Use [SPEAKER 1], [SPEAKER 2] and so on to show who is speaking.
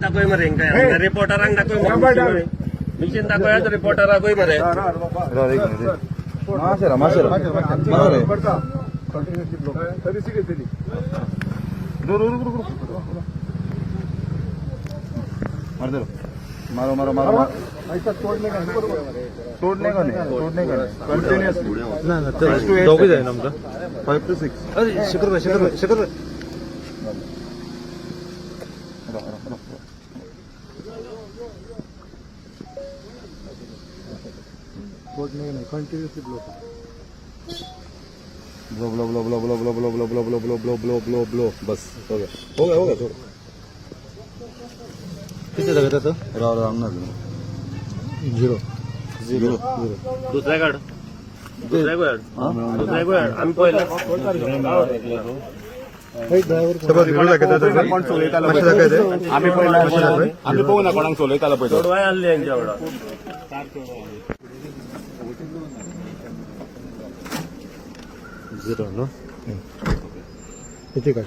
[SPEAKER 1] दाखय मरे हेंकां रिपोर्टरांक दाखय मरे, मिशीन दाखयात रिपोर्टराकूय मरे.
[SPEAKER 2] माशेरा माशेरा मारे. मार, मारो मारो मारो. तोड़ने का नहीं, तोड़ने का नहीं, कंटिन्यूअसली.
[SPEAKER 3] ना ना, दोघे जाय ना आमकां.
[SPEAKER 2] 5 to 6.
[SPEAKER 3] अरे शेखर भाई, शेखर भाई, शेखर भाई.
[SPEAKER 2] Blow blow blow blow blow blow blow blow blow blow blow blow blow blow blow, बस हो गया, हो गया, हो गया, छोड़.
[SPEAKER 3] किती दाखयता तो?
[SPEAKER 2] राव राव ना.
[SPEAKER 3] झिरो.
[SPEAKER 2] झिरो.
[SPEAKER 1] दुसऱ्या काढ, दुसऱ्या काढ, दुसऱ्या काढ, आमी पळयला.
[SPEAKER 4] आम्ही पळयला, आम्ही पळोवना ना कोणाक चलयतालो पळय तो.
[SPEAKER 1] चोडवाय आहली हेंच्या वांगडा.
[SPEAKER 3] झिरो न्हू, किती काढ.